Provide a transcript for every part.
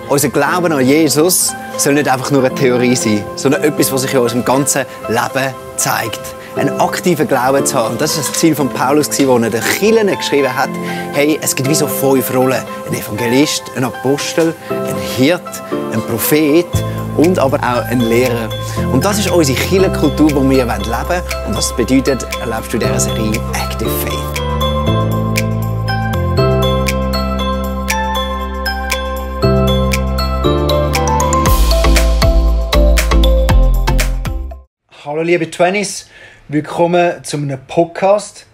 Unser Glauben an Jesus soll nicht einfach nur eine Theorie sein, sondern etwas, was sich in unserem ganzen Leben zeigt. Einen aktiven Glauben zu haben. Und das war das Ziel von Paulus, als er den Kirchen geschrieben hat, hey, es gibt wie so 5 Rollen. Ein Evangelist, ein Apostel, ein Hirt, ein Prophet und aber auch ein Lehrer. Und das ist unsere Kirchenkultur, die wir leben wollen. Und das bedeutet, erlebst du in dieser Serie Active Faith. Hallo liebe Twenties, willkommen zu einem Podcast.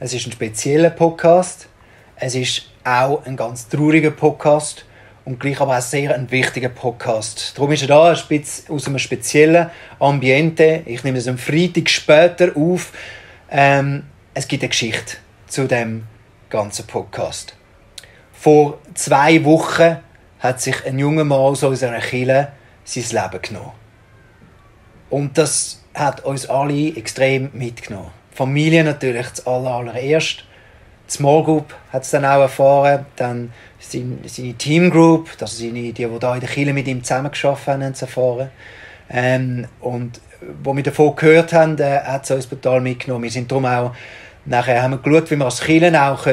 Es ist ein spezieller Podcast. Es ist auch ein ganz trauriger Podcast und gleich aber auch sehr ein wichtiger Podcast. Darum ist er da aus einem speziellen Ambiente. Ich nehme es am Freitag später auf. Es gibt eine Geschichte zu dem ganzen Podcast. Vor 2 Wochen hat sich ein junger Mann aus unserer Kirche sein Leben genommen. Und das hat uns alle extrem mitgenommen. Die Familie natürlich zuallererst. Die Small Group hat es dann auch erfahren. Dann seine Team Group, also die hier in der Kirche mit ihm zusammengearbeitet haben, haben es erfahren. Und wo wir davon gehört haben, hat es uns total mitgenommen. Wir sind darum auch, nachher haben wir geschaut, wie wir als Kirche auch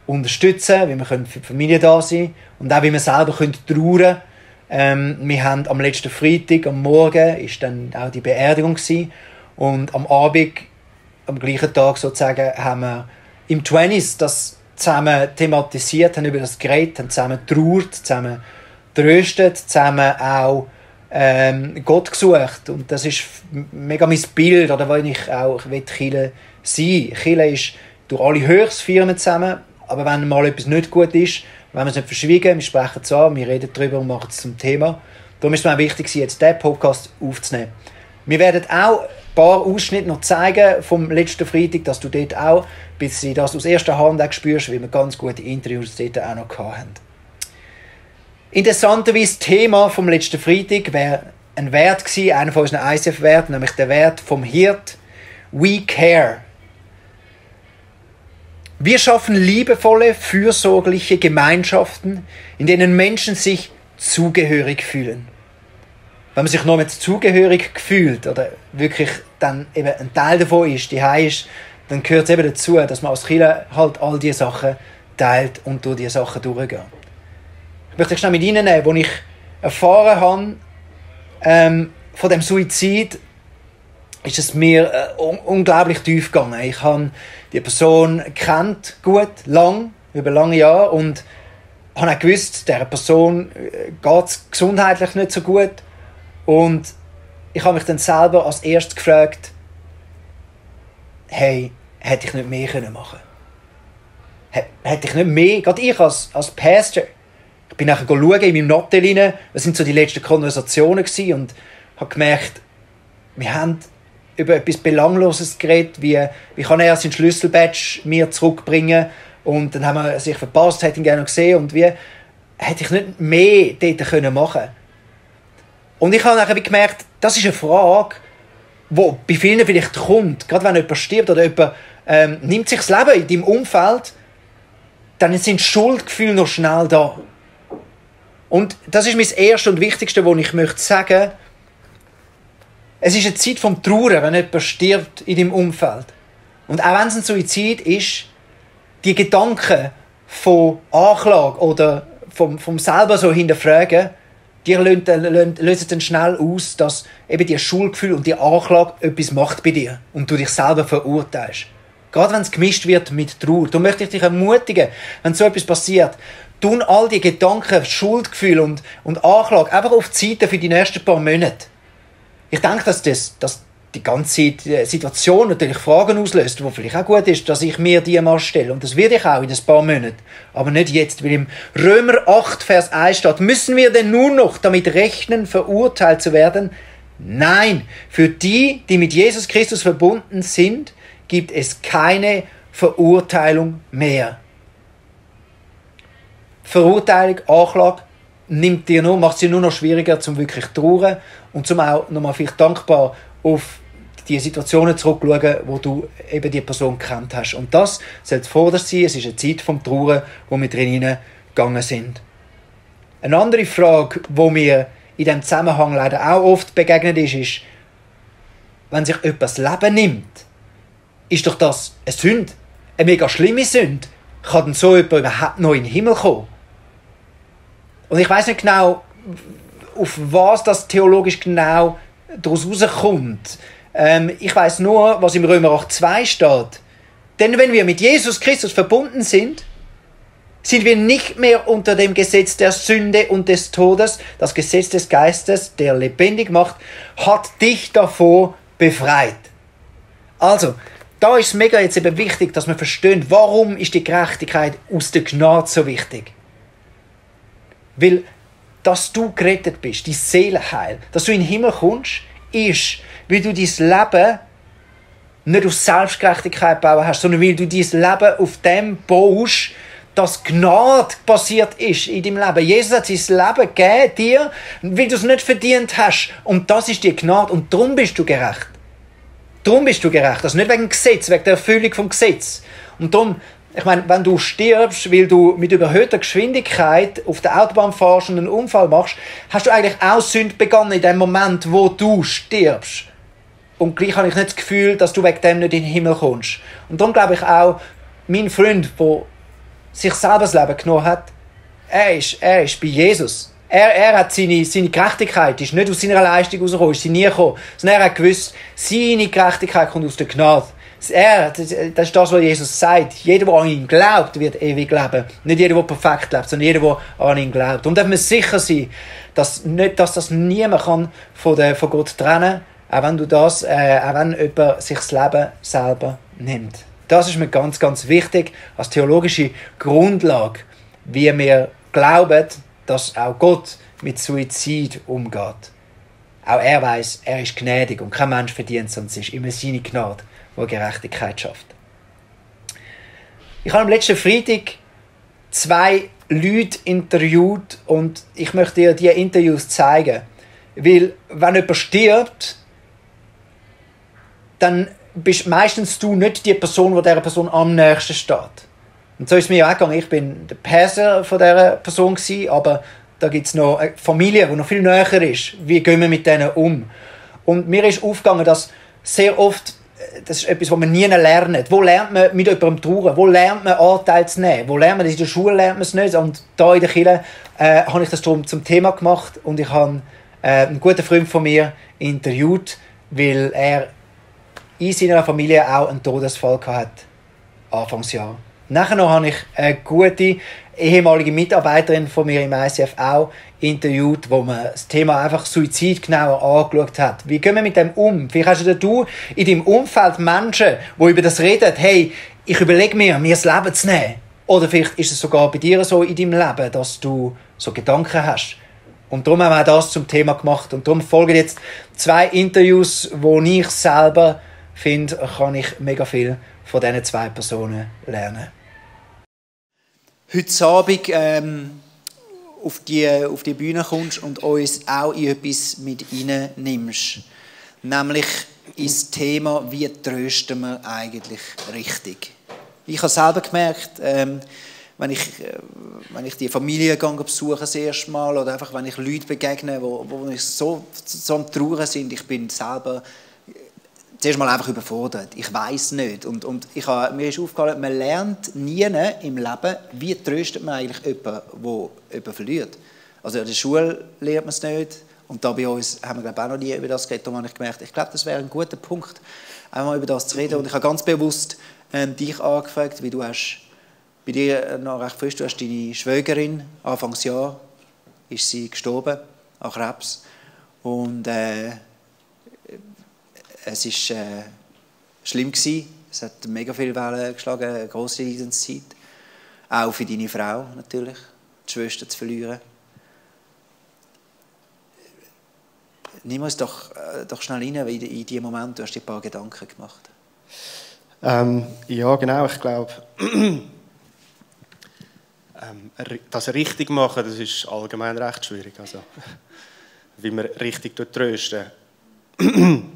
unterstützen können, wie wir für die Familie da sein können und auch wie wir selber trauern können. Wir haben am letzten Freitag, am Morgen, ist dann auch die Beerdigung gewesen. Und am Abend, am gleichen Tag sozusagen, haben wir im Twenties das zusammen thematisiert, haben über das geredet, haben zusammen trauert, zusammen tröstet, zusammen auch Gott gesucht. Und das ist mega mein Bild, oder wenn ich auch Kirche sein. Kirche ist durch alle Höchstfirmen zusammen, aber wenn mal etwas nicht gut ist, wenn wir es nicht verschwiegen, wir sprechen es an, wir reden darüber und machen es zum Thema. Darum ist es mir auch wichtig, jetzt diesen Podcast aufzunehmen. Wir werden auch ein paar Ausschnitte noch zeigen vom letzten Freitag, dass du dort auch ein bisschen das aus erster Hand auch spürst, weil wir ganz gute Interviews dort auch noch hatten. Interessanterweise das Thema vom letzten Freitag wäre ein Wert gewesen, einer von unseren ICF-Werten, nämlich der Wert vom Hirt. We care. Wir schaffen liebevolle, fürsorgliche Gemeinschaften, in denen Menschen sich zugehörig fühlen. Wenn man sich noch nicht zugehörig fühlt oder wirklich dann eben ein Teil davon ist, die ist, dann gehört es eben dazu, dass man als Kirche halt all diese Sachen teilt und durch diese Sachen durchgeht. Ich möchte dich schnell mit Ihnen nehmen, als ich erfahren habe, von dem Suizid, ist es mir unglaublich tief gegangen. Ich habe die Person kennt gut, über lange Jahre und habe auch gewusst, dieser Person geht es gesundheitlich nicht so gut. Und ich habe mich dann selber als erstes gefragt, hey, hätte ich nicht mehr machen können? Hätte ich nicht mehr, gerade ich als Pastor, ich bin nachher schauen in meinem Nattel rein, das sind so die letzten Konversationen gewesen, und habe gemerkt, wir haben über etwas Belangloses geredet, wie kann er seinen Schlüsselbadge mir zurückbringen, und dann haben wir sich verpasst, hätte ihn gerne gesehen, und wie hätte ich nicht mehr dort machen können. Und ich habe nachher gemerkt, das ist eine Frage, die bei vielen vielleicht kommt, gerade wenn jemand stirbt oder jemand nimmt sich das Leben in deinem Umfeld, dann sind Schuldgefühle noch schnell da. Und das ist mein Erstes und Wichtigste, was ich möchte sagen. Es ist eine Zeit vom Trauern, wenn jemand stirbt in deinem Umfeld. Und auch wenn es ein Suizid ist, die Gedanken von Anklage oder vom selber so hinterfragen, die lösen dann schnell aus, dass eben die Schuldgefühl und die Anklage etwas macht bei dir und du dich selber verurteilst. Gerade wenn es gemischt wird mit Trauer. Da möchte ich dich ermutigen, wenn so etwas passiert, tun all die Gedanken, Schuldgefühl und Anklage einfach auf die Seite für die nächsten paar Monate. Ich denke, dass die ganze Situation natürlich Fragen auslöst, wo vielleicht auch gut ist, dass ich mir die mal stelle. Und das werde ich auch in ein paar Monaten. Aber nicht jetzt, weil im Römer 8, Vers 1 steht, müssen wir denn nur noch damit rechnen, verurteilt zu werden? Nein, für die, die mit Jesus Christus verbunden sind, gibt es keine Verurteilung mehr. Verurteilung, Anklage macht es dir nur noch schwieriger, zum wirklich zu trauern und zum auch nochmal vielleicht dankbar auf die Situationen zurückschauen, wo du eben die Person gekannt hast. Und das soll zuvorderst sein. Es ist eine Zeit vom Trauern, wo wir drin gegangen sind. Eine andere Frage, die mir in diesem Zusammenhang leider auch oft begegnet ist, wenn sich jemand das Leben nimmt, ist doch das eine Sünde, eine mega schlimme Sünde. Kann denn so jemand überhaupt noch in den Himmel kommen? Und ich weiss nicht genau, auf was das theologisch genau daraus rauskommt. Ich weiss nur, was im Römer 8,2 steht. Denn wenn wir mit Jesus Christus verbunden sind wir nicht mehr unter dem Gesetz der Sünde und des Todes. Das Gesetz des Geistes, der lebendig macht, hat dich davor befreit. Also, da ist es mega jetzt eben wichtig, dass wir verstehen, warum ist die Gerechtigkeit aus der Gnade so wichtig. Weil, dass du gerettet bist, die Seele heil, dass du in den Himmel kommst, ist, weil du dein Leben nicht auf Selbstgerechtigkeit bauen hast, sondern weil du dein Leben auf dem baust, dass Gnade passiert ist in deinem Leben. Jesus hat sein Leben gegeben dir, weil du es nicht verdient hast. Und das ist die Gnade. Und darum bist du gerecht. Darum bist du gerecht. Also nicht wegen dem Gesetz, wegen der Erfüllung vom Gesetz. Und darum, ich meine, wenn du stirbst, weil du mit überhöhter Geschwindigkeit auf der Autobahn fährst und einen Unfall machst, hast du eigentlich auch Sünde begangen in dem Moment, wo du stirbst. Und gleich habe ich nicht das Gefühl, dass du wegen dem nicht in den Himmel kommst. Und darum glaube ich auch, mein Freund, der sich selber das Leben genommen hat, er ist bei Jesus. Er hat seine Gerechtigkeit, ist nicht aus seiner Leistung herausgekommen, ist sie nie gekommen, sondern er hat gewusst, seine Gerechtigkeit kommt aus der Gnade. Das ist das, was Jesus sagt. Jeder, der an ihn glaubt, wird ewig leben. Nicht jeder, der perfekt lebt, sondern jeder, der an ihn glaubt. Und darf man sicher sein, dass das niemand kann von Gott trennen kann, auch wenn jemand sich das Leben selber nimmt. Das ist mir ganz, ganz wichtig als theologische Grundlage, wie wir glauben, dass auch Gott mit Suizid umgeht. Auch er weiss, er ist gnädig und kein Mensch verdient, sondern es ist immer seine Gnade, die Gerechtigkeit schafft. Ich habe am letzten Freitag 2 Leute interviewt und ich möchte dir diese Interviews zeigen. Weil, wenn jemand stirbt, dann bist meistens du nicht die Person, die dieser Person am nächsten steht. Und so ist es mir auch gegangen. Ich bin der Perser von dieser Person gewesen, aber da gibt es noch eine Familie, die noch viel näher ist. Wie gehen wir mit denen um? Und mir ist aufgegangen, dass sehr oft, das ist etwas, was man nie lernt. Wo lernt man mit jemandem trauern? Wo lernt man Anteil zu nehmen? Wo lernt man das? In der Schule lernt man es nicht. Und da in der Kirche habe ich das zum Thema gemacht und ich habe einen guten Freund von mir interviewt, weil er in seiner Familie auch einen Todesfall hatte, Anfangsjahr. Nachher noch habe ich eine gute ehemalige Mitarbeiterin von mir im ICF auch interviewt, wo man das Thema einfach Suizid genauer angeschaut hat. Wie gehen wir mit dem um? Vielleicht hast du in deinem Umfeld Menschen, die über das reden, hey, ich überlege mir das Leben zu nehmen. Oder vielleicht ist es sogar bei dir so in deinem Leben, dass du so Gedanken hast. Und darum haben wir das zum Thema gemacht. Und darum folgen jetzt 2 Interviews, wo ich selber finde, kann ich mega viel von diesen 2 Personen lernen. Heute Abend auf die Bühne kommst und uns auch in etwas mit reinnimmst. Nämlich ins Thema, wie trösten wir eigentlich richtig. Ich habe selber gemerkt, wenn ich die Familie besuche das erste Mal oder einfach wenn ich Leute begegne, wo ich so am Trauern sind, ich bin selber zuerst mal einfach überfordert. Ich weiss nicht. Und mir ist aufgefallen, man lernt nie im Leben, wie tröstet man eigentlich jemanden, der jemanden verliert. Also in der Schule lernt man es nicht. Und da bei uns haben wir glaube ich, auch noch nie über das geredet. Darum habe ich gemerkt, ich glaube, das wäre ein guter Punkt, einmal über das zu reden. Und ich habe ganz bewusst dich angefragt, wie du hast, bei dir noch recht frisch, du hast deine Schwägerin, Anfangsjahr, ist sie gestorben an Krebs. Und es war schlimm gewesen. Es hat mega viele Wellen geschlagen, eine grosse Leidenszeit. Auch für deine Frau natürlich, die Schwester zu verlieren. Nimm uns doch schnell rein in diesen Moment. Du hast dir ein paar Gedanken gemacht. Ja, genau. Ich glaube, das richtig machen, das ist allgemein recht schwierig. Also, wie man richtig trösten.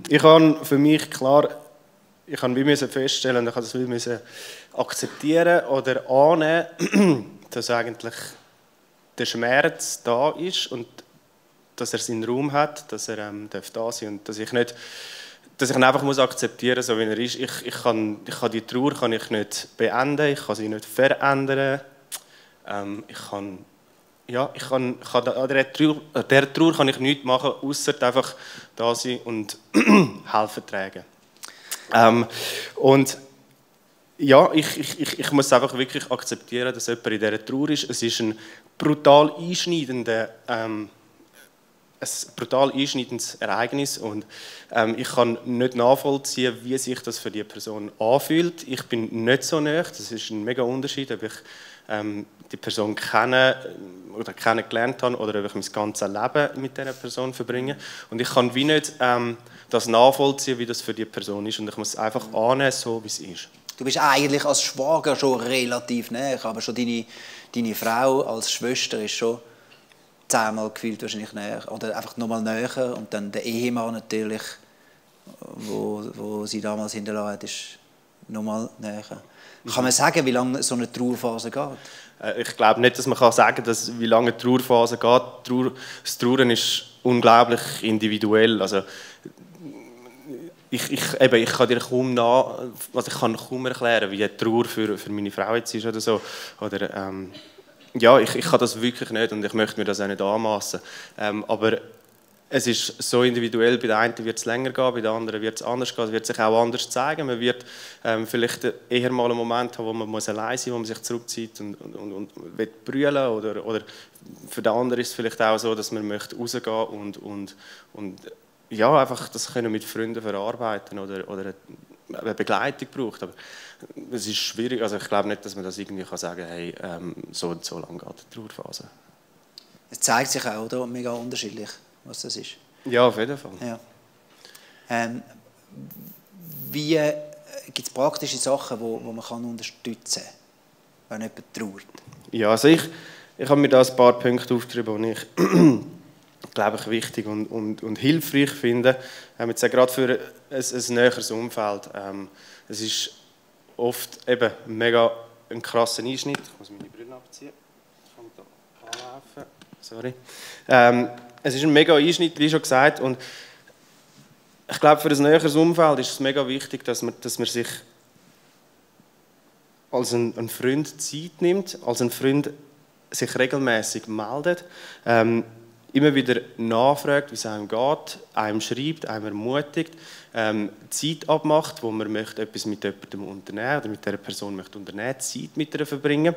Ich habe für mich klar, ich musste feststellen und ich musste das akzeptieren oder annehmen, dass eigentlich der Schmerz da ist und dass er seinen Raum hat, dass er darf da sein und dass ich ihn einfach muss akzeptieren, so wie er ist. Ich kann die Trauer kann ich nicht beenden, ich kann sie nicht verändern. An der Trauer kann ich nichts machen, außer einfach da sein und helfen tragen. Und ja, ich muss einfach wirklich akzeptieren, dass jemand in dieser Trauer ist. Es ist ein brutal einschneidendes Ereignis und ich kann nicht nachvollziehen, wie sich das für die Person anfühlt. Ich bin nicht so nahe, das ist ein mega Unterschied, ob ich die Person kennengelernt habe oder ob ich mein ganzes Leben mit dieser Person verbringe. Und ich kann wie nicht das nachvollziehen, wie das für die Person ist und ich muss es einfach annehmen, so wie es ist. Du bist eigentlich als Schwager schon relativ näher, aber schon deine Frau als Schwester ist schon 10-mal gefühlt wahrscheinlich näher. Oder einfach nochmal näher. Und dann der Ehemann natürlich, wo sie damals hinterlassen hat, ist nochmal näher. Kann man sagen, wie lange so eine Trauerphase geht? Ich glaube nicht, dass man sagen kann, wie lange eine Trauerphase geht. Das Trauern ist unglaublich individuell. Also, ich kann dir kaum erklären, wie eine Trauer für meine Frau jetzt ist oder so. Oder, ich kann das wirklich nicht und ich möchte mir das auch nicht anmassen. Aber es ist so individuell, bei der einen wird es länger gehen, bei der anderen wird es anders gehen, es wird sich auch anders zeigen. Man wird vielleicht eher mal einen Moment haben, wo man allein sein muss, wo man sich zurückzieht und will brüllen oder für den anderen ist es vielleicht auch so, dass man möchte rausgehen und einfach das können mit Freunden verarbeiten oder eine Begleitung braucht. Aber es ist schwierig, also ich glaube nicht, dass man das irgendwie sagen kann, hey, so und so lange geht die Trauerphase. Es zeigt sich auch, oder? Mega unterschiedlich, was das ist. Ja, auf jeden Fall. Ja. Gibt es praktische Sachen, wo man unterstützen kann, wenn jemand trauert? Ja, also ich habe mir da ein paar Punkte aufgeschrieben, die ich glaube ich, wichtig und hilfreich finde. Jetzt gerade für ein näheres Umfeld. Es ist oft eben mega ein krasser Einschnitt. Ich muss meine Brille abziehen. Ich kann da anlaufen. Sorry. Es ist ein mega Einschnitt, wie schon gesagt. Und ich glaube, für ein näheres Umfeld ist es mega wichtig, dass man sich als ein Freund Zeit nimmt, als ein Freund sich regelmäßig meldet. Immer wieder nachfragt, wie es einem geht, einem schreibt, einem ermutigt, Zeit abmacht, wo man möchte etwas mit jemandem unternehmen oder mit dieser Person möchte unternehmen, Zeit mit ihr verbringen.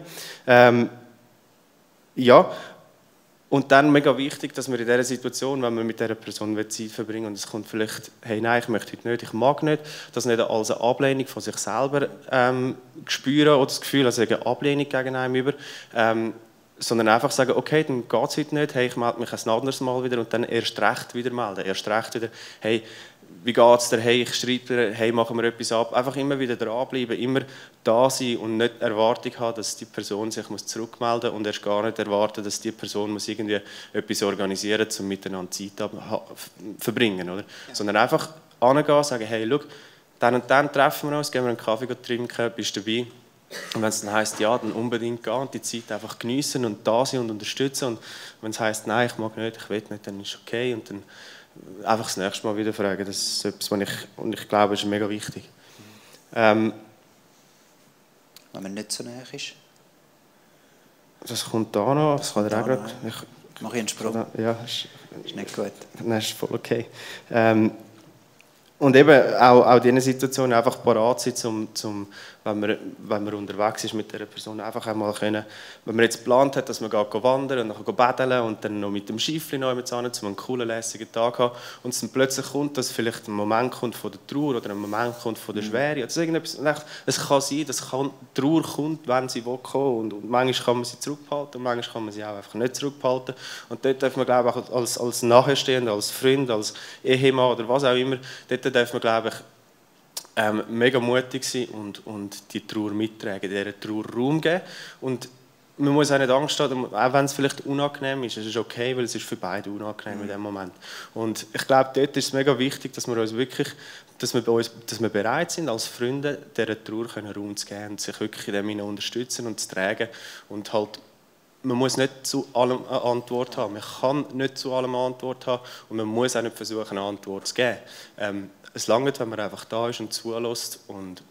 Und dann mega wichtig, dass man in dieser Situation, wenn man mit dieser Person Zeit verbringen will, und es kommt vielleicht, hey, nein, ich möchte heute nicht, ich mag nicht, das nicht als eine Ablehnung von sich selber spüren oder das Gefühl, als eine Ablehnung gegen einen über, sondern einfach sagen, okay, dann geht es heute nicht, hey, ich melde mich ein anderes Mal wieder und dann erst recht wieder melden, erst recht wieder, hey, wie geht es dir, hey, ich schreibe dir, hey, machen wir etwas ab, einfach immer wieder dranbleiben, immer da sein und nicht Erwartung haben, dass die Person sich zurückmelden muss und erst gar nicht erwarten, dass die Person muss irgendwie etwas organisieren muss, um miteinander Zeit verbringen, oder? Ja. Sondern einfach hingehen, sagen, hey, schau, dann und dann treffen wir uns, gehen wir einen Kaffee trinken, bist du dabei? Und wenn es dann heisst, ja, dann unbedingt gehen und die Zeit einfach geniessen und da sein und unterstützen. Und wenn es heisst, nein, ich mag nicht, ich will nicht, dann ist es okay. Und dann einfach das nächste Mal wieder fragen. Das ist etwas, was ich glaube, ist mega wichtig. Wenn man nicht so nahe ist? Das kommt da noch. Das kann auch gerade. Mache ich einen Sprung? Ja, ist nicht gut. Nein, ist voll okay. Und eben auch in diesen Situationen einfach parat sein, wenn man unterwegs ist mit dieser Person, einfach einmal können, wenn man jetzt geplant hat, dass man wandern und dann baden und dann noch mit dem Schiffli noch mit um einen coolen, lässigen Tag haben und es dann plötzlich kommt, dass vielleicht ein Moment kommt von der Trauer oder ein Moment kommt von der Schwere. Also es kann sein, dass die Trauer kommt, wenn sie kommen und manchmal kann man sie zurückhalten und manchmal kann man sie auch einfach nicht zurückhalten. Und dort darf man, glaube ich, auch als Nachstehender, als Freund, als Ehemann oder was auch immer, dort darf man, glaube ich, mega mutig sein und die Trauer mittragen, dieser Trauer Raum geben. Und man muss auch nicht Angst haben, auch wenn es vielleicht unangenehm ist. Es ist okay, weil es ist für beide unangenehm in dem Moment. Und ich glaube, dort ist es mega wichtig, dass wir uns wirklich, dass wir bereit sind, als Freunde dieser Trauer Raum zu geben und sich wirklich in dem unterstützen und zu tragen und halt man muss nicht zu allem eine Antwort haben. Man kann nicht zu allem eine Antwort haben und man muss auch nicht versuchen, eine Antwort zu geben. Es langt, wenn man einfach da ist und zulässt und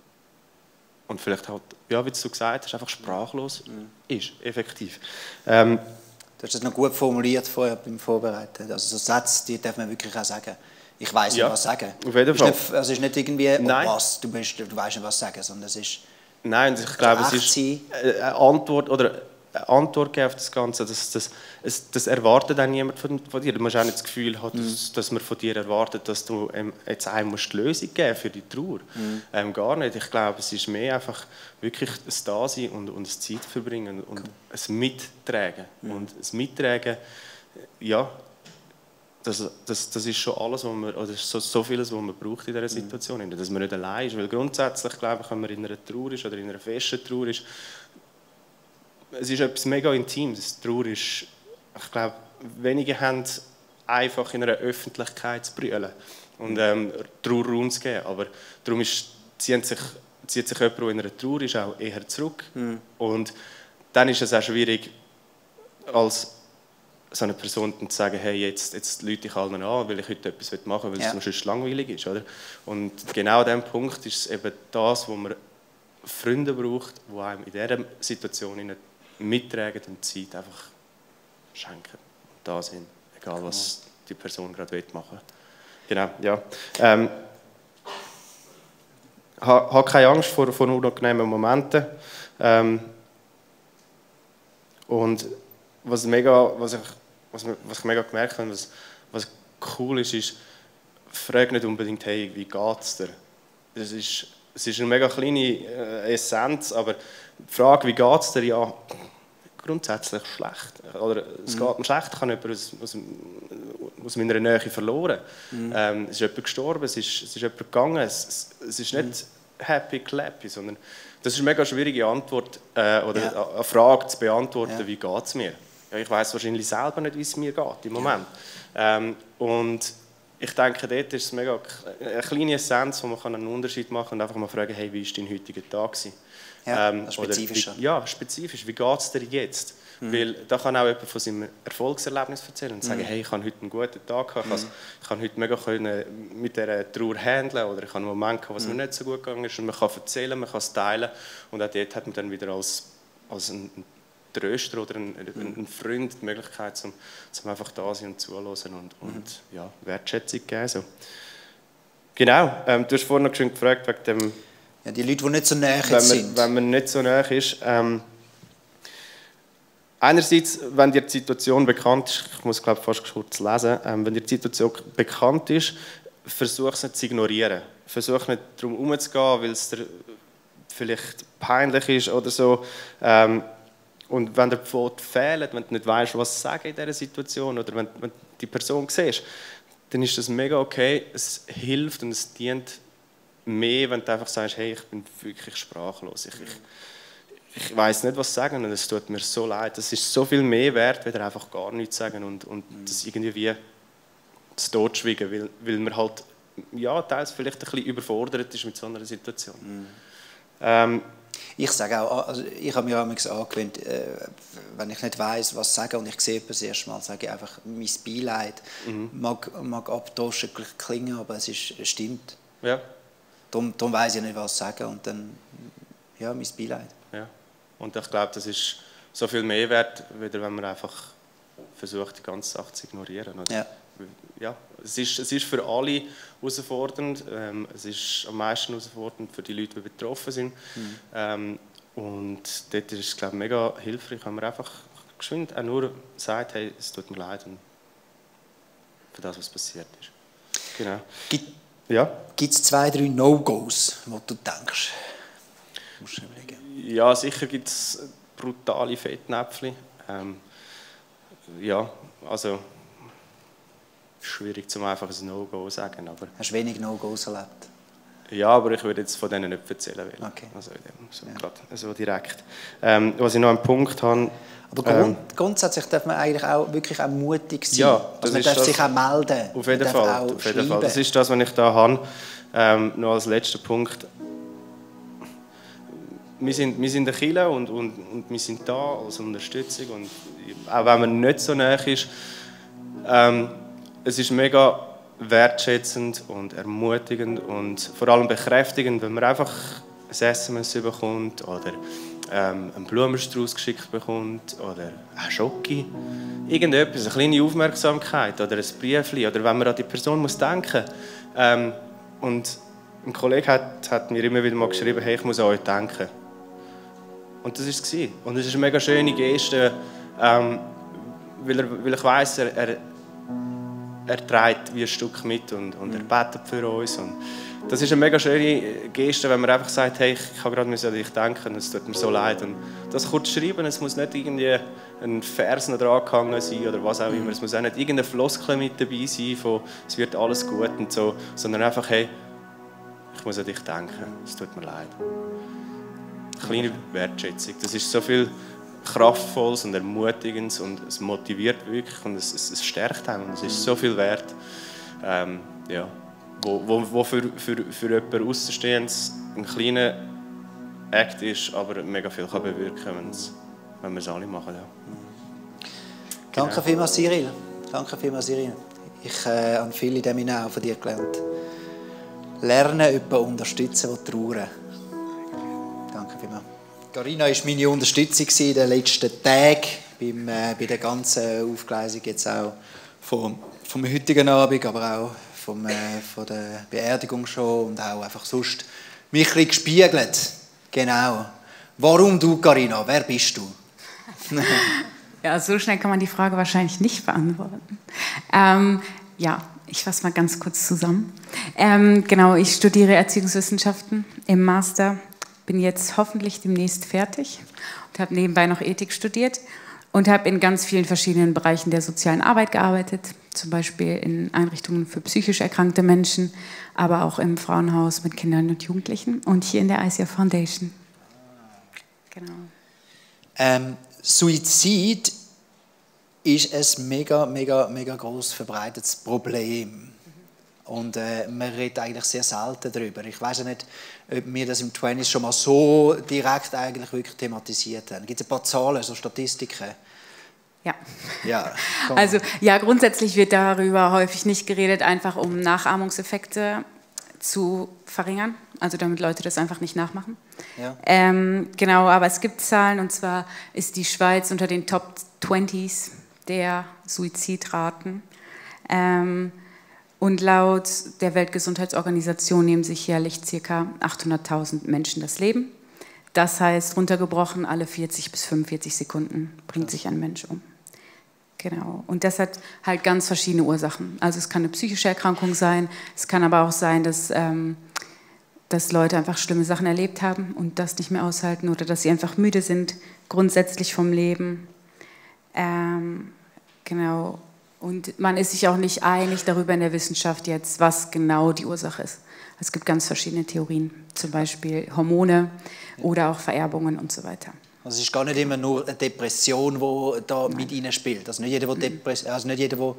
vielleicht halt, ja, wie du gesagt hast, einfach sprachlos ist, effektiv. Du hast das noch gut formuliert vorher beim Vorbereiten. Also so Sätze, die darf man wirklich auch sagen. Ich weiss nicht, was sagen. Auf jeden Fall. Es ist nicht irgendwie, was, du weißt nicht, was sagen, sondern es ist... Nein, ich glaube, es ist eine Antwort oder eine Antwort geben auf das Ganze. Das erwartet auch niemand von dir. Du musst auch nicht das Gefühl haben, dass man von dir erwartet, dass du jetzt einem die Lösung geben für die Trauer. Gar nicht. Ich glaube, es ist mehr einfach wirklich ein Dasein und ein Zeit verbringen und ein Mittragen. Und das Mittragen, ja, das ist schon alles, was man, oder so vieles, was man braucht in dieser Situation, dass man nicht allein ist. Weil grundsätzlich, glaube ich, wenn man in einer Trauer ist oder in einer festen Trauer ist, es ist etwas mega Intimes. Trauer ist, ich glaube, wenige haben einfach in einer Öffentlichkeit zu brüllen und Trauerraum zu geben. Aber darum zieht sich jemand, der in einer Trauer ist, auch eher zurück. Und dann ist es auch schwierig, als so eine Person zu sagen, hey, jetzt rufe ich allen an, weil ich heute etwas machen will, weil es sonst langweilig ist. Oder? Und genau an diesem Punkt ist es eben das, wo man Freunde braucht, die einem in dieser Situation mittragen und Zeit einfach schenken. Und da sind, egal was die Person gerade machen will. Genau, ja. Hab keine Angst vor unangenehmen Momenten. Und was ich mega gemerkt habe, was cool ist, frag nicht unbedingt, hey, wie geht's dir? Es ist eine mega kleine Essenz, aber die Frage, wie geht's dir, ja, grundsätzlich schlecht. Oder es geht mir schlecht, ich habe jemanden aus meiner Nähe verloren. Es ist jemand gestorben, es ist jemand gegangen, es ist nicht happy clappy, sondern das ist eine mega schwierige Antwort oder eine Frage zu beantworten, wie geht es mir? Ja, ich weiß wahrscheinlich selber nicht, wie es mir geht im Moment. Und ich denke, dort ist es mega eine kleine Essenz, wo man einen Unterschied machen kann und einfach mal fragen, hey, wie war dein heutiger Tag? Ja, spezifischer. Ja, spezifisch. Wie geht es dir jetzt? Weil da kann auch jemand von seinem Erfolgserlebnis erzählen und sagen, hey, ich habe heute einen guten Tag gehabt, ich kann heute mega mit dieser Trauer handeln oder ich habe einen Moment gehabt, was mir nicht so gut gegangen ist und man kann erzählen, man kann es teilen und auch dort hat man dann wieder als ein Tröster oder ein Freund die Möglichkeit, zum einfach da sein und zuhören und ja, Wertschätzung geben. So. Genau, du hast vorhin noch schön gefragt wegen dem... Ja, die Leute, die nicht so nahe sind. Wenn man nicht so nahe ist. Einerseits, wenn dir die Situation bekannt ist, ich muss glaube fast kurz lesen, wenn dir die Situation bekannt ist, versuch es nicht zu ignorieren. Versuch nicht darum herumzugehen, weil es dir vielleicht peinlich ist oder so. Und wenn dir die Worte fehlen, wenn du nicht weißt, was sagen in dieser Situation oder wenn du die Person siehst, dann ist das mega okay. Es hilft und es dient mehr, wenn du einfach sagst, hey, ich bin wirklich sprachlos. Ich weiss nicht, was sagen und es tut mir so leid. Es ist so viel mehr wert, wenn einfach gar nichts sagen und das irgendwie wie zu totschweigen, weil man halt ja, teils vielleicht ein bisschen überfordert ist mit so einer Situation. Ich sage auch, also ich habe mir auch angewöhnt, wenn ich nicht weiss, was sagen und ich sehe jemanden das erste Mal, sage ich einfach mein Beileid. Mag abdroschen klingen, aber es stimmt. Ja. Darum weiss ich nicht, was sagen und dann, ja, mein Beileid. Ja. Und ich glaube, das ist so viel mehr wert, wieder wenn man einfach versucht, die ganze Sache zu ignorieren. Oder? Ja. Ja, es ist für alle herausfordernd. Es ist am meisten herausfordernd für die Leute, die betroffen sind. Und dort ist es, glaube ich, mega hilfreich, wenn man einfach geschwind auch nur sagt, hey, es tut mir leid und für das, was passiert ist. Genau. Gibt es 2, 3 No-Gos, wo du denkst? Musst du überlegen. Ja, sicher gibt es brutale Fettnäpfchen. Ja, also schwierig, zum einfach ein No-Go zu sagen. Aber hast du wenig No-Gos erlebt? Ja, aber ich würde jetzt von denen nicht erzählen. Okay. Also so direkt. Was ich noch einen Punkt habe... Aber grundsätzlich darf man eigentlich auch wirklich auch mutig sein. Ja, also man darf sich auch melden. Auf jeden Fall. Das ist das, was ich da habe. Noch als letzter Punkt. wir sind in der Kirche und wir sind da als Unterstützung. Und auch wenn man nicht so nah ist, es ist mega wertschätzend und ermutigend und vor allem bekräftigend, wenn man einfach ein SMS bekommt oder einen Blumenstrauß geschickt bekommt oder ein Schoki, irgendetwas, eine kleine Aufmerksamkeit oder ein Briefchen oder wenn man an die Person muss denken. Und ein Kollege hat mir immer wieder mal geschrieben, hey, ich muss an euch denken. Und das war es. Und es ist eine mega schöne Geste, weil ich weiss, er trägt wie ein Stück mit und er betet für uns. Und das ist eine mega schöne Geste, wenn man einfach sagt, hey, ich habe gerade an dich denken, es tut mir so leid. Und das kurz schreiben, es muss nicht irgendwie ein Vers noch dran gehangen sein oder was auch immer. Es muss auch nicht irgendeine Floskel mit dabei sein, von es wird alles gut und so, sondern einfach, hey, ich muss an dich denken, es tut mir leid. Kleine Wertschätzung, das ist so viel Kraftvolles und Ermutigendes und es motiviert wirklich und es stärkt einen und es ist so viel wert, ja, wo für jemanden Außenstehendes ein kleiner Act ist, aber mega viel kann bewirken, wenn wir es alle machen. Ja. Danke vielmals, Cyril. Danke vielmals, Cyril. Ich habe viel in diesem Jahr auch von dir gelernt. Lernen, jemanden unterstützen, der trauern. Danke vielmals. Carina war meine Unterstützung in den letzten Tagen bei der ganzen Aufgleisung jetzt auch vom heutigen Abend, aber auch von der Beerdigung schon und auch einfach sonst mich ein bisschen gespiegelt. Genau. Warum du, Carina? Wer bist du? Ja, so schnell kann man die Frage wahrscheinlich nicht beantworten. Ja, ich fasse mal ganz kurz zusammen. Genau, ich studiere Erziehungswissenschaften im Master, bin jetzt hoffentlich demnächst fertig und habe nebenbei noch Ethik studiert und habe in ganz vielen verschiedenen Bereichen der sozialen Arbeit gearbeitet, zum Beispiel in Einrichtungen für psychisch erkrankte Menschen, aber auch im Frauenhaus mit Kindern und Jugendlichen und hier in der ICF Foundation. Genau. Suizid ist ein mega groß verbreitetes Problem. Und man redet eigentlich sehr selten darüber. Ich weiß nicht, ob wir das im 20 schon mal so direkt eigentlich wirklich thematisiert haben. Gibt es ein paar Zahlen, so Statistiken? Ja. Ja, also ja, grundsätzlich wird darüber häufig nicht geredet, einfach um Nachahmungseffekte zu verringern, also damit Leute das einfach nicht nachmachen. Ja. Genau, aber es gibt Zahlen, und zwar ist die Schweiz unter den Top 20s der Suizidraten. Und laut der Weltgesundheitsorganisation nehmen sich jährlich ca. 800.000 Menschen das Leben. Das heißt, runtergebrochen, alle 40 bis 45 Sekunden bringt sich ein Mensch um. Genau. Und das hat halt ganz verschiedene Ursachen. Also es kann eine psychische Erkrankung sein, es kann aber auch sein, dass Leute einfach schlimme Sachen erlebt haben und das nicht mehr aushalten oder dass sie einfach müde sind, grundsätzlich vom Leben. Genau. Und man ist sich auch nicht einig darüber in der Wissenschaft jetzt, was genau die Ursache ist. Es gibt ganz verschiedene Theorien, zum Beispiel Hormone oder auch Vererbungen und so weiter. Also es ist gar nicht immer nur eine Depression, die da mit reinspielt. Also nicht jeder, der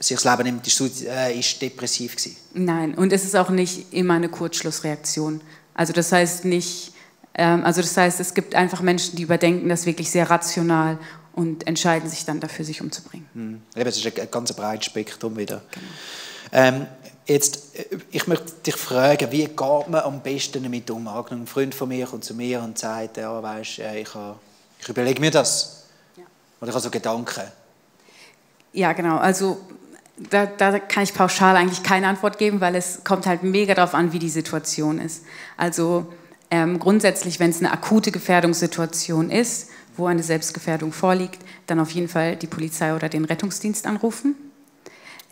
sich das Leben nimmt, ist depressiv gewesen. Nein, und es ist auch nicht immer eine Kurzschlussreaktion. Also das heißt es gibt einfach Menschen, die überdenken das wirklich sehr rational und entscheiden sich dann dafür, sich umzubringen. Eben, es ist ein ganz breites Spektrum wieder. Genau. Ich möchte dich fragen, wie geht man am besten damit um? Ein Freund von mir kommt zu mir und sagt, ja, weißt, ich überlege mir das. Ja. Oder ich habe so Gedanken. Ja, genau. Also da kann ich pauschal eigentlich keine Antwort geben, weil es kommt halt mega darauf an, wie die Situation ist. Also grundsätzlich, wenn es eine akute Gefährdungssituation ist, wo eine Selbstgefährdung vorliegt, dann auf jeden Fall die Polizei oder den Rettungsdienst anrufen.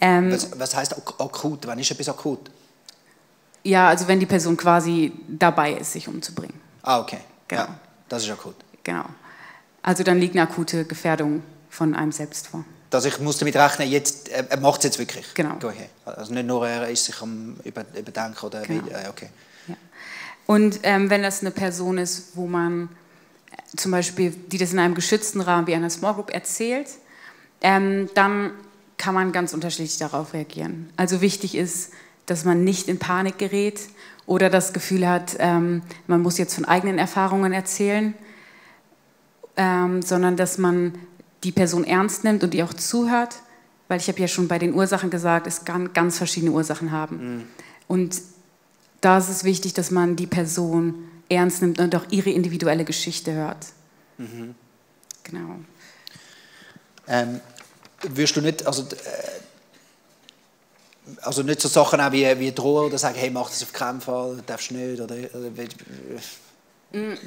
Was heißt akut? Wann ist etwas akut? Ja, also wenn die Person quasi dabei ist, sich umzubringen. Ah, okay. Genau. Ja, das ist akut. Genau. Also dann liegt eine akute Gefährdung von einem selbst vor. Dass ich muss damit rechnen, er macht es jetzt wirklich. Genau. Also nicht nur, er ist sich am Überdenken oder genau. Okay. Ja. Und wenn das eine Person ist, wo man zum Beispiel, die das in einem geschützten Rahmen wie einer Small Group erzählt, dann kann man ganz unterschiedlich darauf reagieren. Also wichtig ist, dass man nicht in Panik gerät oder das Gefühl hat, man muss jetzt von eigenen Erfahrungen erzählen, sondern dass man die Person ernst nimmt und ihr auch zuhört, weil ich habe ja schon bei den Ursachen gesagt, es kann ganz verschiedene Ursachen haben. Und da ist es wichtig, dass man die Person ernst nimmt und auch ihre individuelle Geschichte hört. Genau. Wirst du nicht, also nicht so Sachen auch wie drohen oder sagen, hey, mach das auf keinen Fall, darfst du nicht, oder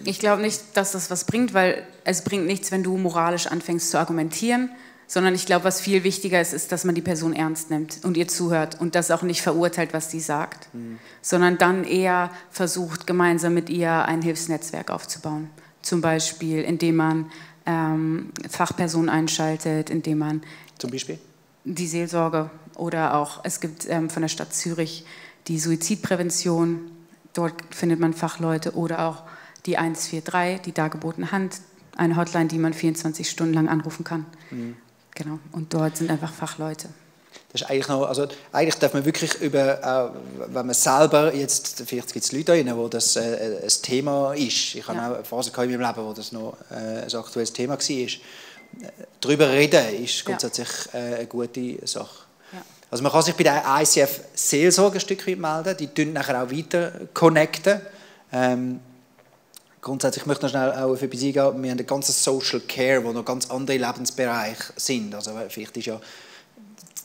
ich glaube nicht, dass das was bringt, weil es bringt nichts, wenn du moralisch anfängst zu argumentieren, sondern ich glaube, was viel wichtiger ist, ist, dass man die Person ernst nimmt und ihr zuhört und das auch nicht verurteilt, was sie sagt, sondern dann eher versucht, gemeinsam mit ihr ein Hilfsnetzwerk aufzubauen. Zum Beispiel, indem man Fachpersonen einschaltet, indem man zum Beispiel? Die Seelsorge oder auch, es gibt von der Stadt Zürich die Suizidprävention, dort findet man Fachleute oder auch die 143, die dargebotene Hand, eine Hotline, die man 24 Stunden lang anrufen kann. Genau, und dort sind einfach Fachleute. Das ist eigentlich noch, also eigentlich darf man wirklich über, wenn man selber jetzt, vielleicht gibt es Leute da drin, wo das ein Thema ist. Ich habe auch eine Phase in meinem Leben, wo das noch ein aktuelles Thema war. Darüber reden ist grundsätzlich eine gute Sache. Ja. Also man kann sich bei der ICF Seelsorge ein Stück weit melden, die tun nachher auch weiter connecten. Grundsätzlich möchte ich noch schnell auf etwas eingehen. Wir haben einen ganzen Social Care, wo noch ganz andere Lebensbereiche sind. Also vielleicht ist ja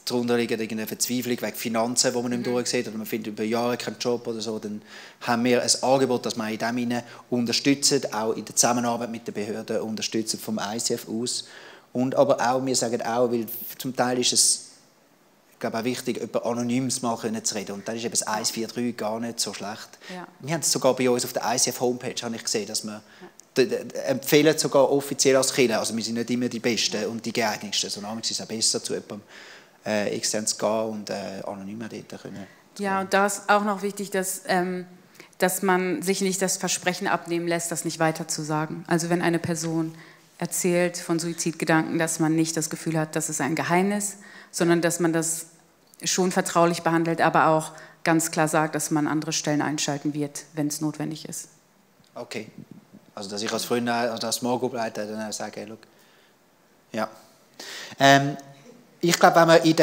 darunter liegt eine Verzweiflung wegen Finanzen, die man nicht mehr durchsieht, oder man findet über Jahre keinen Job oder so, dann haben wir ein Angebot, das wir in dem hinein unterstützen, auch in der Zusammenarbeit mit den Behörden unterstützen vom ICF aus. Und aber auch, wir sagen auch, weil zum Teil ist es, ich glaube, auch wichtig, über Anonymes mal zu reden. Und dann ist eben das 143 gar nicht so schlecht. Ja. Wir haben es sogar bei uns auf der ICF-Homepage, habe ich gesehen, dass wir empfehlen sogar offiziell als Kirche, also wir sind nicht immer die Besten und die geeignetsten, sondern es ist auch besser, zu jemandem extern zu gehen und anonym dort können. Ja, und da ist auch noch wichtig, dass man sich nicht das Versprechen abnehmen lässt, das nicht weiter zu sagen. Also wenn eine Person erzählt von Suizidgedanken, dass man nicht das Gefühl hat, das ist ein Geheimnis, sondern dass man das schon vertraulich behandelt, aber auch ganz klar sagt, dass man andere Stellen einschalten wird, wenn es notwendig ist. Okay. Also dass ich als Freund, also als Small Group Leiter dann sage, hey, look. Ja. Ich glaube, wenn man in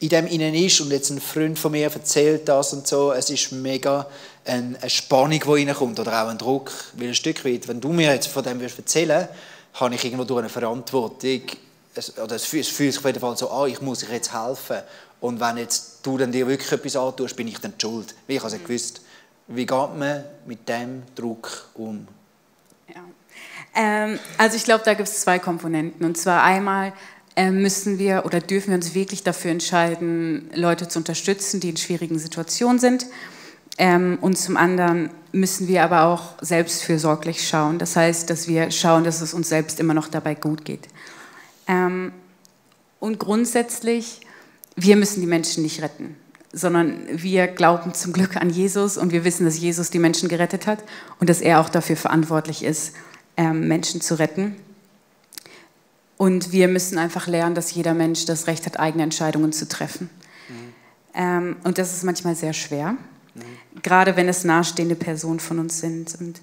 dem innen ist und jetzt ein Freund von mir erzählt das und so, es ist mega eine Spannung, die reinkommt oder auch ein Druck, weil ein Stück weit, wenn du mir jetzt von dem erzählen willst, habe ich irgendwo durch eine Verantwortung, es fühlt sich auf jeden Fall so an, ich muss dir jetzt helfen und wenn jetzt du dann dir wirklich etwas antust, bin ich dann die schuld, weil ich habe es nicht gewusst. Wie geht man mit dem Druck um? Ja. Also ich glaube, da gibt es zwei Komponenten und zwar einmal müssen wir oder dürfen wir uns wirklich dafür entscheiden, Leute zu unterstützen, die in schwierigen Situationen sind. Und zum anderen müssen wir aber auch selbstfürsorglich schauen. Das heißt, dass wir schauen, dass es uns selbst immer noch dabei gut geht. Und grundsätzlich, wir müssen die Menschen nicht retten, sondern wir glauben zum Glück an Jesus und wir wissen, dass Jesus die Menschen gerettet hat und dass er auch dafür verantwortlich ist, Menschen zu retten. Und wir müssen einfach lernen, dass jeder Mensch das Recht hat, eigene Entscheidungen zu treffen. Und das ist manchmal sehr schwer, gerade wenn es nahestehende Personen von uns sind. Und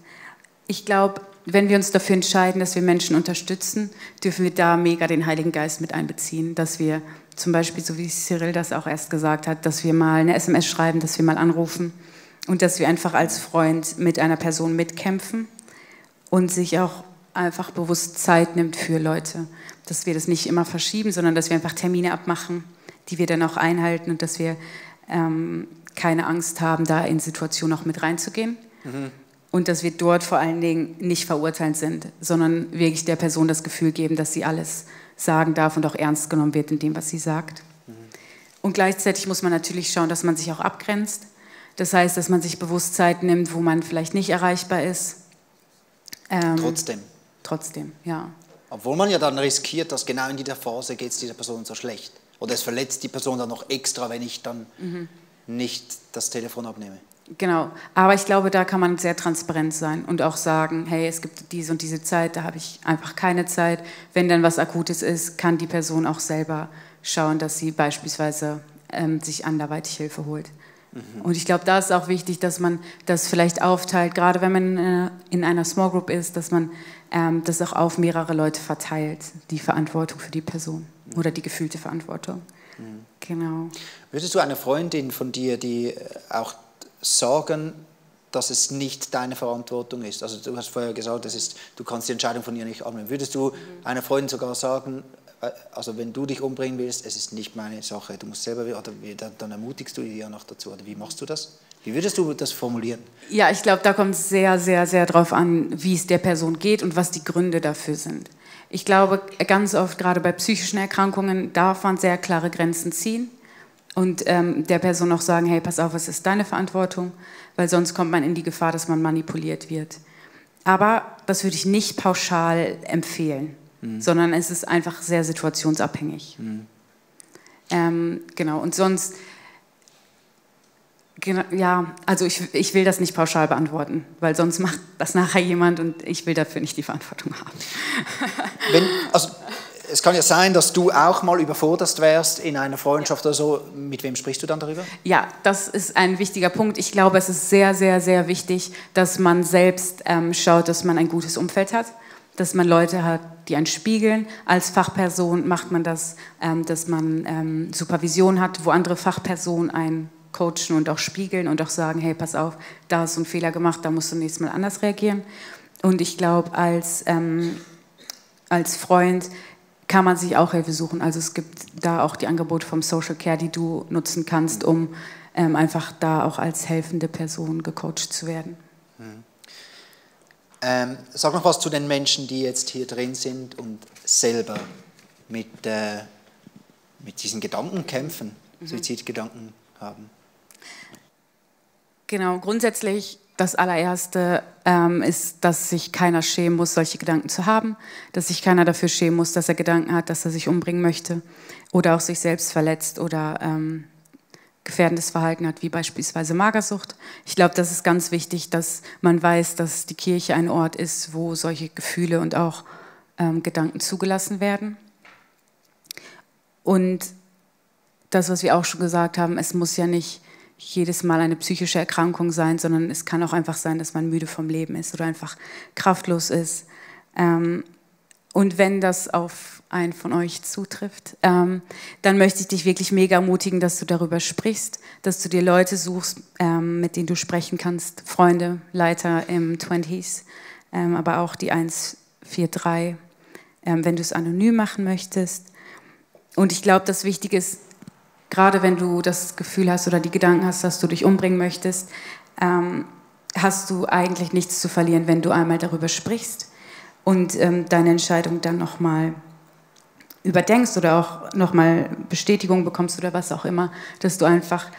ich glaube, wenn wir uns dafür entscheiden, dass wir Menschen unterstützen, dürfen wir da mega den Heiligen Geist mit einbeziehen, dass wir zum Beispiel, so wie Cyril das auch erst gesagt hat, dass wir mal eine SMS schreiben, dass wir mal anrufen und dass wir einfach als Freund mit einer Person mitkämpfen und sich auch einfach bewusst Zeit nimmt für Leute, dass wir das nicht immer verschieben, sondern dass wir einfach Termine abmachen, die wir dann auch einhalten und dass wir keine Angst haben, da in Situationen auch mit reinzugehen und dass wir dort vor allen Dingen nicht verurteilend sind, sondern wirklich der Person das Gefühl geben, dass sie alles sagen darf und auch ernst genommen wird in dem, was sie sagt. Und gleichzeitig muss man natürlich schauen, dass man sich auch abgrenzt. Das heißt, dass man sich bewusst Zeit nimmt, wo man vielleicht nicht erreichbar ist. Trotzdem, ja. Obwohl man ja dann riskiert, dass genau in dieser Phase geht es dieser Person so schlecht. Oder es verletzt die Person dann noch extra, wenn ich dann nicht das Telefon abnehme. Genau, aber ich glaube, da kann man sehr transparent sein und auch sagen, hey, es gibt diese und diese Zeit, da habe ich einfach keine Zeit. Wenn dann was Akutes ist, kann die Person auch selber schauen, dass sie beispielsweise sich anderweitig Hilfe holt. Und ich glaube, da ist auch wichtig, dass man das vielleicht aufteilt, gerade wenn man in einer Small Group ist, dass man das auch auf mehrere Leute verteilt, die Verantwortung für die Person oder die gefühlte Verantwortung. Genau. Würdest du einer Freundin von dir, die auch sagen, dass es nicht deine Verantwortung ist? Also du hast vorher gesagt, du kannst die Entscheidung von ihr nicht annehmen. Würdest du einer Freundin sogar sagen, also wenn du dich umbringen willst, es ist nicht meine Sache, du musst selber, oder dann ermutigst du die ja noch dazu, oder wie machst du das? Wie würdest du das formulieren? Ja, ich glaube, da kommt es sehr, sehr, sehr drauf an, wie es der Person geht und was die Gründe dafür sind. Ich glaube, ganz oft, gerade bei psychischen Erkrankungen, darf man sehr klare Grenzen ziehen und der Person auch sagen, hey, pass auf, es ist deine Verantwortung, weil sonst kommt man in die Gefahr, dass man manipuliert wird. Aber das würde ich nicht pauschal empfehlen, sondern es ist einfach sehr situationsabhängig. Genau, und sonst, ja, also ich will das nicht pauschal beantworten, weil sonst macht das nachher jemand und ich will dafür nicht die Verantwortung haben. Also es kann ja sein, dass du auch mal überfordert wärst in einer Freundschaft oder so. Mit wem sprichst du dann darüber? Ja, das ist ein wichtiger Punkt. Ich glaube, es ist sehr, sehr, sehr wichtig, dass man selbst schaut, dass man ein gutes Umfeld hat, dass man Leute hat, die einen spiegeln. Als Fachperson macht man das, dass man Supervision hat, wo andere Fachpersonen einen coachen und auch spiegeln und auch sagen, hey, pass auf, da hast du einen Fehler gemacht, da musst du nächstes Mal anders reagieren. Und ich glaube, als Freund kann man sich auch Hilfe suchen. Also es gibt da auch die Angebote vom Social Care, die du nutzen kannst, um einfach da auch als helfende Person gecoacht zu werden. Sag noch was zu den Menschen, die jetzt hier drin sind und selber mit diesen Gedanken kämpfen, Suizidgedanken haben. Genau, grundsätzlich das allererste ist, dass sich keiner schämen muss, solche Gedanken zu haben, dass sich keiner dafür schämen muss, dass er Gedanken hat, dass er sich umbringen möchte oder auch sich selbst verletzt oder gefährdendes Verhalten hat, wie beispielsweise Magersucht. Ich glaube, das ist ganz wichtig, dass man weiß, dass die Kirche ein Ort ist, wo solche Gefühle und auch Gedanken zugelassen werden. Und das, was wir auch schon gesagt haben, es muss ja nicht jedes Mal eine psychische Erkrankung sein, sondern es kann auch einfach sein, dass man müde vom Leben ist oder einfach kraftlos ist. Und wenn das auf einen von euch zutrifft, dann möchte ich dich wirklich mega ermutigen, dass du darüber sprichst, dass du dir Leute suchst, mit denen du sprechen kannst, Freunde, Leiter im 20s, aber auch die 143, wenn du es anonym machen möchtest. Und ich glaube, das Wichtige ist, gerade wenn du das Gefühl hast oder die Gedanken hast, dass du dich umbringen möchtest, hast du eigentlich nichts zu verlieren, wenn du einmal darüber sprichst und deine Entscheidung dann nochmal überdenkst oder auch nochmal Bestätigung bekommst oder was auch immer, dass du einfach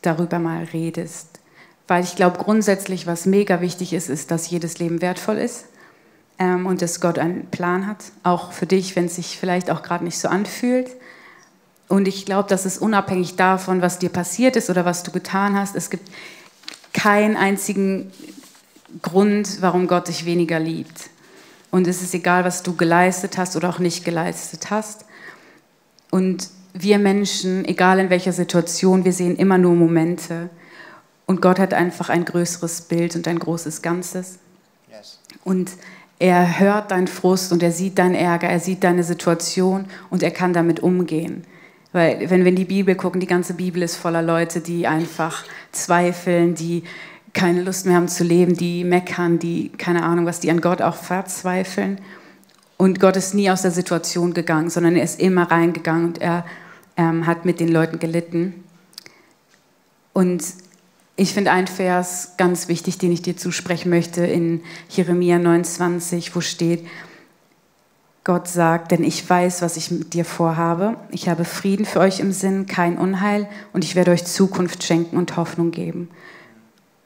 darüber mal redest. Weil ich glaube, grundsätzlich, was mega wichtig ist, ist, dass jedes Leben wertvoll ist und dass Gott einen Plan hat, auch für dich, wenn es sich vielleicht auch gerade nicht so anfühlt. Und ich glaube, das ist unabhängig davon, was dir passiert ist oder was du getan hast. Es gibt keinen einzigen Grund, warum Gott dich weniger liebt. Und es ist egal, was du geleistet hast oder auch nicht geleistet hast. Und wir Menschen, egal in welcher Situation, wir sehen immer nur Momente. Und Gott hat einfach ein größeres Bild und ein großes Ganzes. Yes. Und er hört deinen Frust und er sieht deinen Ärger, er sieht deine Situation und er kann damit umgehen. Weil wenn wir in die Bibel gucken, die ganze Bibel ist voller Leute, die einfach zweifeln, die keine Lust mehr haben zu leben, die meckern, die, keine Ahnung was, die an Gott auch verzweifeln. Und Gott ist nie aus der Situation gegangen, sondern er ist immer reingegangen und er hat mit den Leuten gelitten. Und ich finde einen Vers ganz wichtig, den ich dir zusprechen möchte, in Jeremia 29, wo steht: Gott sagt, denn ich weiß, was ich mit dir vorhabe. Ich habe Frieden für euch im Sinn, kein Unheil, und ich werde euch Zukunft schenken und Hoffnung geben.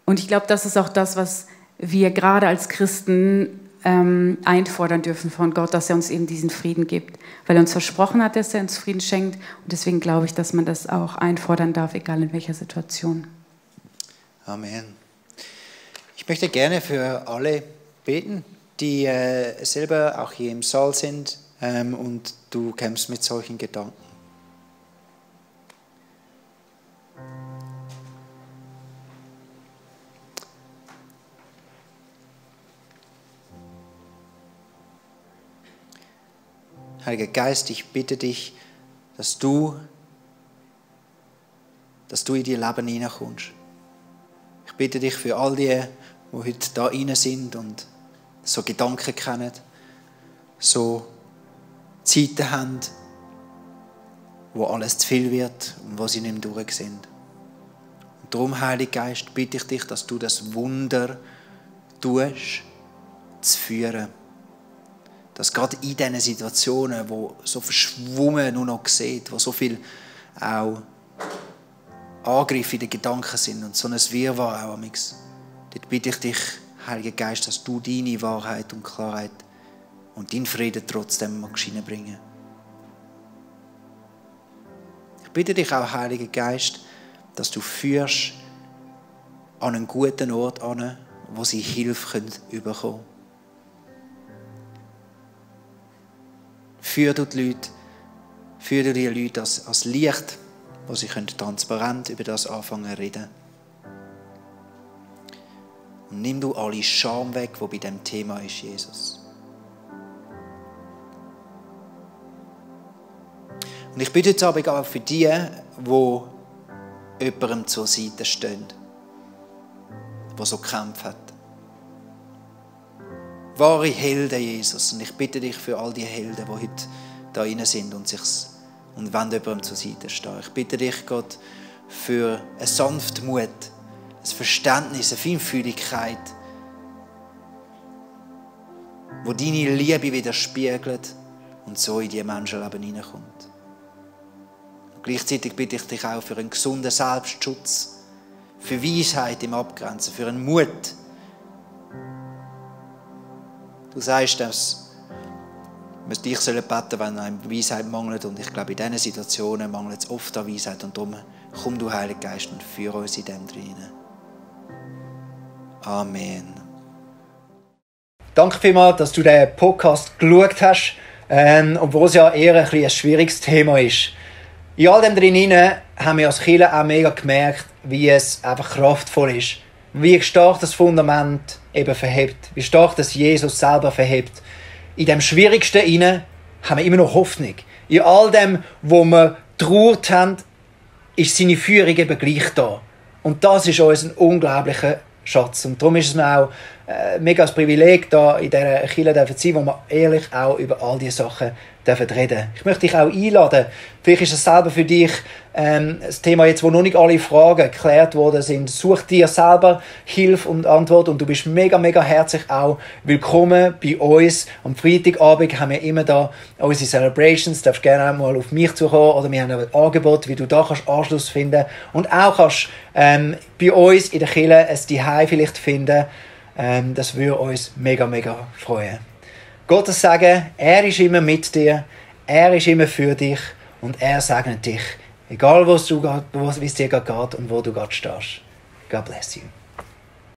Und ich glaube, das ist auch das, was wir gerade als Christen einfordern dürfen von Gott, dass er uns eben diesen Frieden gibt. Weil er uns versprochen hat, dass er uns Frieden schenkt. Und deswegen glaube ich, dass man das auch einfordern darf, egal in welcher Situation. Amen. Ich möchte gerne für alle beten, die selber auch hier im Saal sind und du kämpfst mit solchen Gedanken. Heiliger Geist, ich bitte dich, dass du in die Leben hineinkommst. Ich bitte dich für all die heute da rein sind und so Gedanken kennen, so Zeiten haben, wo alles zu viel wird und wo sie nicht mehr durch sind. Und darum, Heiliger Geist, bitte ich dich, dass du das Wunder tust, zu führen. Dass gerade in diesen Situationen, wo so verschwommen nur noch sieht, wo so viel auch Angriffe in den Gedanken sind und so ein Wirrwarr auch amix. Dort bitte ich dich, Heiliger Geist, dass du deine Wahrheit und Klarheit und deinen Frieden trotzdem magst hineinbringen. Ich bitte dich auch, Heiliger Geist, dass du führst an einen guten Ort an, wo sie Hilfe bekommen können. Führ du die Leute als Licht, wo sie transparent über das anfangen zu reden. Und nimm du alle Scham weg, die bei diesem Thema ist, Jesus. Und ich bitte jetzt aber auch für die jemandem zur Seite stehen, der so gekämpft hat. Wahre Helden, Jesus. Und ich bitte dich für all die Helden, die heute da rein sind und wollen jemandem zur Seite stehen. Ich bitte dich, Gott, für eine Sanftmut, ein Verständnis, eine Feinfühligkeit, wo deine Liebe widerspiegelt und so in die Menschenleben hineinkommt. Und gleichzeitig bitte ich dich auch für einen gesunden Selbstschutz, für Weisheit im Abgrenzen, für einen Mut. Du sagst, dass wir dich beten, wenn einem Weisheit mangelt. Und ich glaube, in diesen Situationen mangelt es oft an Weisheit. Und darum komm du, Heiliger Geist, und führe uns in dem drin. Amen. Danke vielmals, dass du den Podcast geschaut hast, obwohl es ja eher ein schwieriges Thema ist. In all dem drin haben wir als Kirche auch mega gemerkt, wie es einfach kraftvoll ist. Wie stark das Fundament eben verhebt. Wie stark das Jesus selber verhebt. In dem Schwierigsten haben wir immer noch Hoffnung. In all dem, wo wir getrauert haben, ist seine Führung eben gleich da. Und das ist uns ein unglaublicher Schatz. Und darum ist es mir auch mega ein Privileg, da in dieser Kirche zu sein, wo wir ehrlich auch über all diese Sachen reden. Ich möchte dich auch einladen. Vielleicht ist es selber für dich das Thema jetzt, wo noch nicht alle Fragen geklärt worden sind. Such dir selber Hilfe und Antwort und du bist mega, mega herzlich auch willkommen bei uns. Am Freitagabend haben wir immer da unsere Celebrations. Du darfst gerne auch mal auf mich zukommen oder wir haben ein Angebot, wie du da kannst Anschluss finden und auch kannst bei uns in der Kirche ein Zuhause vielleicht finden. Das würde uns mega, mega freuen. Gottes Segen, er ist immer mit dir, er ist immer für dich und er segnet dich, egal wie es dir gerade geht und wo du gerade stehst. God bless you.